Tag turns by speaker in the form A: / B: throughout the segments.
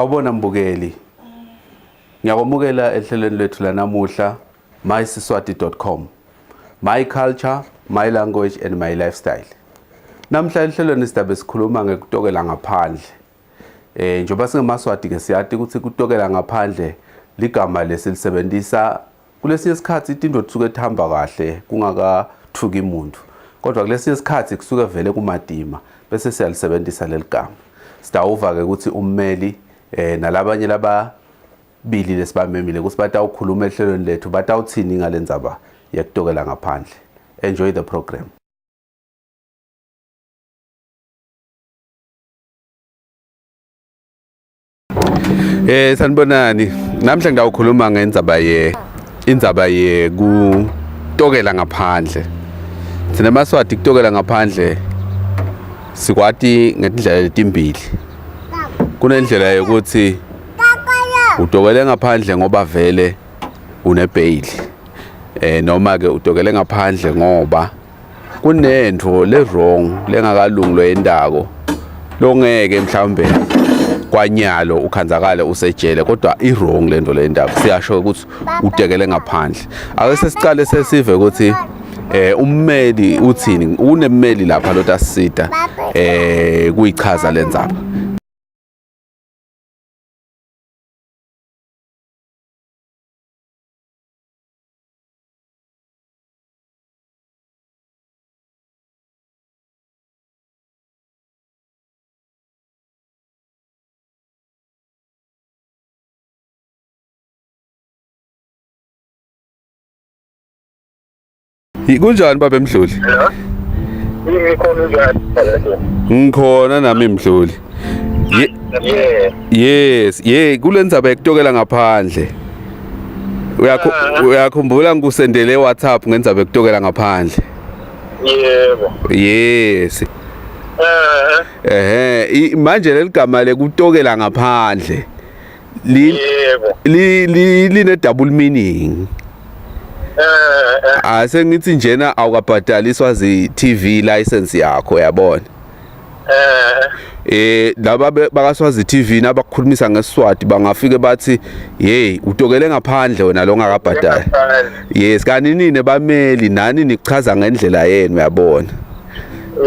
A: Sawubona mbukeli. Ngiyakwamukela ehlelweni lwethu lanamuhla mysiswati.com. My culture, my language and my lifestyle. Namhla ehlelweni sidabe sikhuluma ngekutokela ngaphandle. Eh njengoba singemaswati ke siyati ukuthi kutokela ngaphandle ligama lesilisebenzisa kulesinye isikhathi itinto tisuke tihamba kahle kungakathuki umuntu kodwa kulesinye isikhathi kusuke vele kumadima bese siyalisebenzisa leli gama. Sitawuva ke ukuthi ummeli eh nalabanye lababili lesibamemile ukuthi batawukhuluma ehlelweni lethu batawuthini ngalendzaba yekutokela ngaphandle. Enjoy the program. Eh sanibonani. Namhla ngidawukhuluma ngendzaba ye indzaba ye kutokela ngaphandle. Thina maSwati kutokela ngaphandle sikwati ngetindlela letimbili. Kunendlela yokuthi utokele ngaphandle ngoba vele unebail. Eh noma ke utokele ngaphandle ngoba kunento le wrong lengakalungi loyendako longeke mhlawumbe kwanyalo ukhanzakale usejele kodwa i wrong lento leyendako siyasho ukuthi utekele ngaphandle. Ake sesicale sesive ukuthi eh ummeli uthini, unemmeli lapha lotasisita eh kuyichaza lendzaba. Kunjani baba Mdluli?
B: Hello. Ngikhona, unjani?
A: Ngikhona nami Mdluli.
B: Yeah.
A: Yes, ye kulendzaba yekutokela ngaphandle. Uyakhumbula ngikusendele WhatsApp ngendzaba yekutokela ngaphandle.
B: Yebo.
A: Yes. Ehhe, manje leligama lekutokela ngaphandle li
B: Yebo.
A: li li line double meaning. Ase ngithi njena awukabhadaliswa zi TV license yakho, yabona. Laba bakaSwazi TV nabakukhulumisa ngeSiswati bangafike bathi hey, utokele ngaphandle wena lo ngakabhadali. Yes, kanti nini bameli nani nichaza ngendlela yenu, uyabona.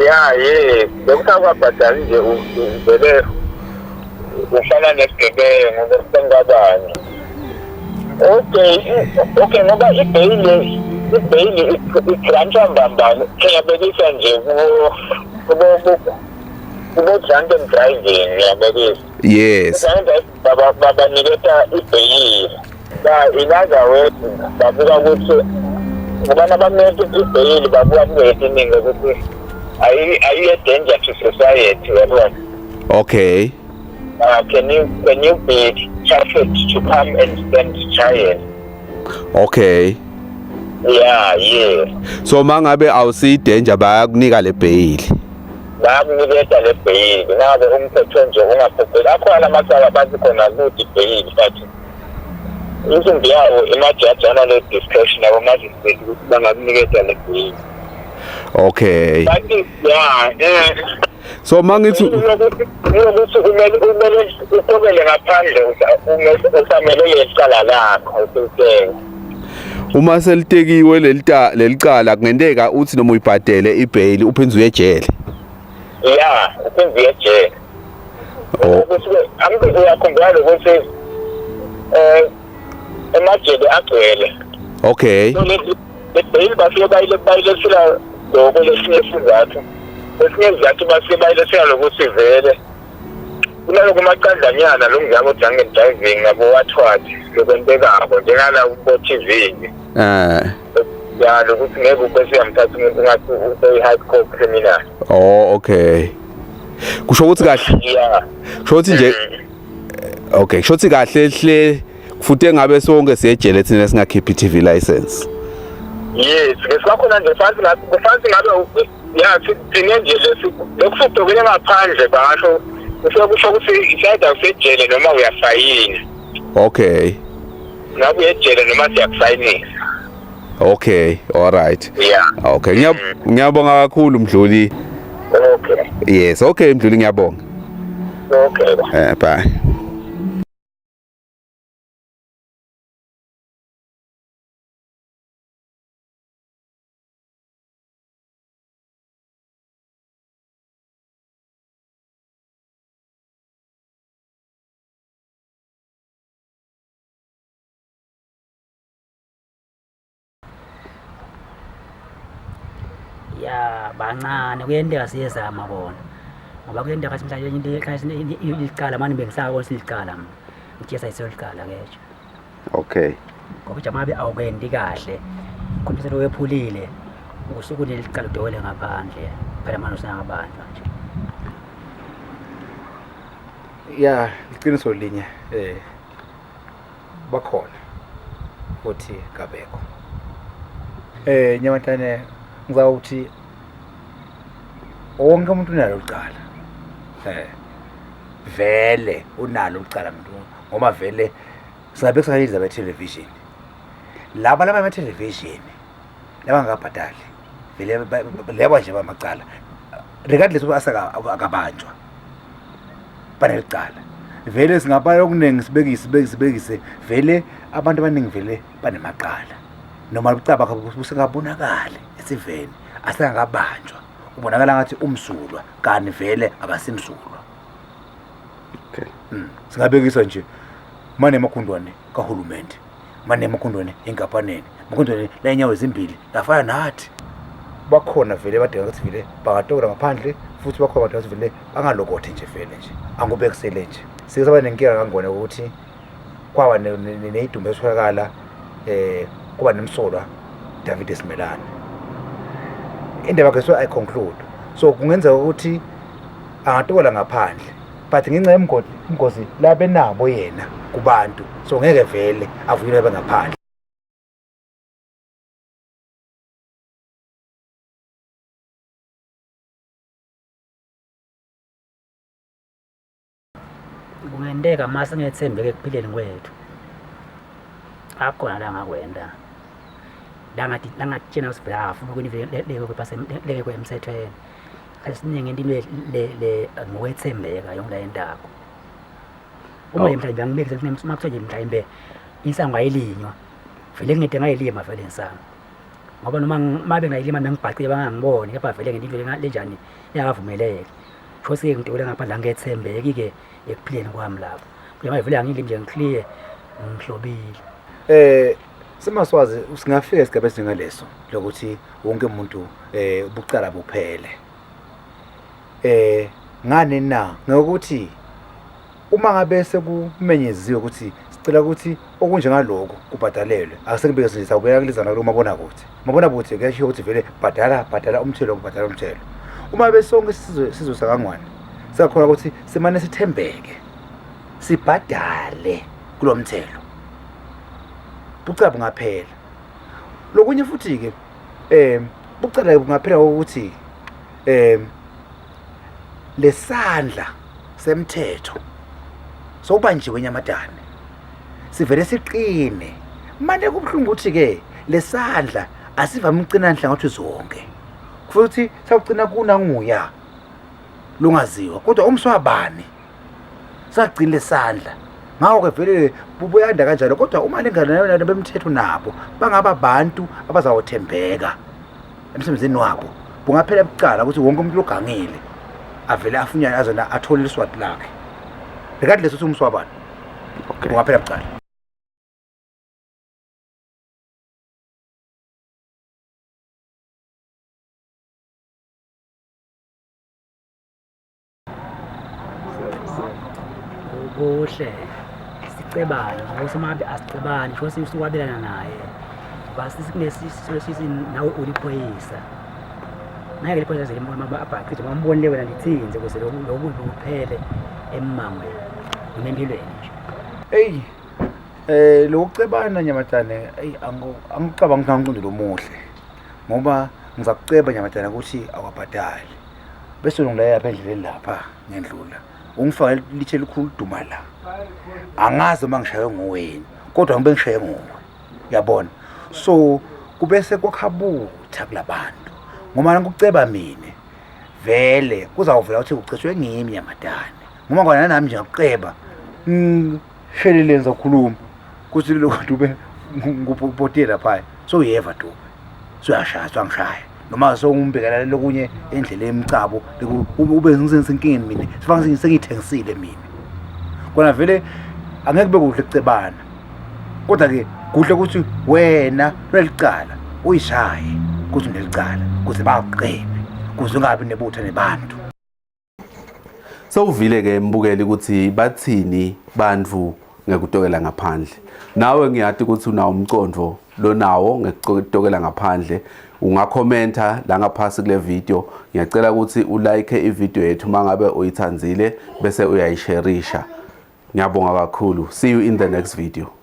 B: Ya, yes. Bekusakabhadali nje, uvele ufana nesigebengu besengabani. Okay, ngoba ibheyili igrantwa mbambane, ngiyabekisa nje kubo drunken driving, ngiyabekisa.
A: Yes.
B: Babaniketa ibheyili. Ba in other words, babuka ukuthi ngoba nabaniketa ibheyili babuka kube etiningi ukuthi ayiye danger to society, yabona.
A: Okay.
B: Can you be trusted to come and stand trial?
A: Okay.
B: Yeah.
A: So mangabe awusiyi danger bayakunika le bail.
B: Bayakuniketa le bheyili ngabe umthetho nje ungaphoqeli. Akhona amacala bathi khona kuthi ibheyili, but insimbi yawo emajaji anale discretion abo magistrate ukuthi bangakuniketa le bheyili.
A: Okay.
B: But yeah,
A: So mangithi
B: ukuthi kumele utokele ngaphandle usamele lecala lakho usuthenga.
A: Uma selitekiwe lelicala kungenteka uthi noma uyibhadele ibail uphinde uye ejele.
B: Ya, uphinde uye ejele.
A: Oh.
B: Ukuthi ambe uyakhumbula ukuthi emajele agcwele.
A: Okay.
B: So le bail bafike bayilethela lokho lesinye isizathu. Esinye isizathu bafike bayilethela lokuthi vele kunaloko macadlanyana lo njalo drunken driving nabo wathwathi lokwentekako njengala kubo TV nje. Ya, lokuthi ngeke ube siyamthatha umuntu ngathi uyi-hardcore criminal.
A: Oh, okay. Kusho ukuthi kahle.
B: Yeah.
A: Kusho ukuthi nje okay, kusho ukuthi kahle hle futhi engabe sonke siyejele thina singakhiphi TV license.
B: Yes, ngesibakhona nje fansi ngabe kufansi ngabe ya thina nje lesi lokusudokele ngaphandle basho kusuke kusho ukuthi isayida usejele noma uyasayina.
A: Okay.
B: Ngabe uyejele noma siyakusayinisa.
A: Okay, all right.
B: Yeah.
A: Okay, ngiyabonga kakhulu Mdluli.
B: Okay.
A: Yes, okay Mdluli, ngiyabonga.
B: Okay.
A: Bye.
C: Ya bancane kuyenteka siyezama kona. Ngoba kuyenteka ukuthi mhlawumbe into icala manje bengisako silicala mina. Ngijesa isolicala ke nje.
A: Okay.
C: Ngoba jamabe awukendi kahle. Khombisa lo wephulile. Usuku nelicala udokele ngaphandle. Phela manje usengabanjwa nje.
D: Ya, iqiniso linye bakhona futhi kabekho. Nyamatane ngizawuthi wonke umuntu unalo icala. Vele unalo icala umuntu ngoba vele singabe singayiza be television. Laba laba be television laba ngabhadali vele lebo nje bamacala regardless uba asaka akabanjwa banelicala vele singabala okuningi sibekise sibekise sibekise vele abantu abaningi vele banemaqala noma ubucaba busengabonakali esiveni asengakabanjwa ubonakala ngathi umsulwa kanti vele akasimsulwa.
A: Okay.
D: Singabekisa nje mane emakundwane kahulumende mane emakundwane enkampaneni makundwane la inyawo ezimbili lafana nathi bakhona vele badinga ukuthi vele bangatokela ngaphandle futhi bakhona badinga ukuthi vele bangalokothe nje vele nje angubekisele nje. Sike saba nenkinga kangona ukuthi kwaba neyidumbu esitholakala kuba nemsolwa David Simelane. Indaba yakhe so I conclude. So kungenzeka ukuthi angatokela ngaphandle but ngenxa yemgodi ingozi labenabo yena kubantu so ngeke vele avunyelwe bengaphandle.
C: Kungenteka uma singethembeke ekuphileni kwethu akukhona la ngakwenda la ngatshena ukuthi vele afuna leke emthethweni esiningi into le ngokwethembeka yonke la yendako uma nje mhlawumbe angibekise uma kuthiwa nje mhlawumbe insangu ayilinywa vele ngide ngayilima vele insangu ngoba noma mabe ngayilima bengibhacile bangangiboni kepha vele ngento lenjani yakavumeleki futhi ngidubule ngaphandle angethembeki-ke ekuphileni kwami lapho njengoba vele angilimi nje ngikliye ngihlobile.
D: Simaswazi singafika esigaba esingaleso lokuthi wonke umuntu ubucala buphele. Ngani na ngokuthi uma ngabe sekumenyeziwe ukuthi sicela ukuthi okunjengaloko kubhadalelwe akusekubeke nje sawubeka kulizana kumabonakude. Mabonakude kuyashiwo ukuthi vele bhadala bhadala umthelo kubhadala umthelo. Uma besonke sizwe sakangwane siyakhona ukuthi simane sithembeke sibhadale kulomthelo. Bucala bungaphela. Lokunye futhi ke bucala bungaphela ukuthi lesandla semthetho sokubanjiwe enyamatane sivele siqine. Manje kubuhlungu ukuthi ke lesandla asivame ukucina nhlangothi zonke futhi sawugcina kunanguya lungaziwa kodwa umswabani sagcina lesandla. Ngakho ke vele buyanda kanjalo kodwa uma lengane bemthetho nabo bangaba abantu abazawuthembeka emsebenzini wabo bungaphela bucala ukuthi wonke umuntu ogangile avele afunyane azona athole iswati lakhe regardless ukuthi umswabani.
A: Okay.
D: Bungaphela bucala.
C: Kuhle sicebane ngoba umabe asicebani sho siwabelana naye basisinesisi nawe uliphoyisa naye liphoyisa zelimbona abhaqile bambonile wena lithinze ukuze lobu buphele emmangweni noma empilweni nje.
D: Hey lokucebana nyamatane hey angicabanga ukuthi ngumqondo lomuhle ngoba ngizakuceba nyamatane ukuthi awabhadali bese ngilaya lapha endleleni lapha ngendlula ungifake litshe elikhulu duma la angazi uma ngishaye nguweni kodwa ngibe ngishaye nguwe uyabona. So kubese kwakhabutha kulabantu ngoba ngikuceba mina vele kuzawuvela ukuthi uceshwe ngimi nyamatane ngoba kona nami nje ngakuceba shelele ngizokhuluma kuthi lokho dube ngupotile lapha so uyeva dube so uyashaya so angishaya noma sowumbhekela lokunye endleleni emcabo ube ngisenkingeni mina sifaka sengiyithengisile mina kona vele angeke kube kuhle kucebana kodwa ke kuhle ukuthi wena lwelicala uyishaye. Kuthi unelicala kuze bakuqebe kuze ungabi nebutha nebantu.
A: Sewuvile ke mbukeli ukuthi bathini bantfu ngekutokela ngaphandle. Nawe ngiyati ukuthi unawo umcondvo lonawo ngekutokela ngaphandle. Ungakhomenta la ngaphasi kule video. Ngiyacela ukuthi ulike ivideo yethu mangabe uyithandzile bese uyayisherisha. Ngiyabonga kakhulu. See you in the next video.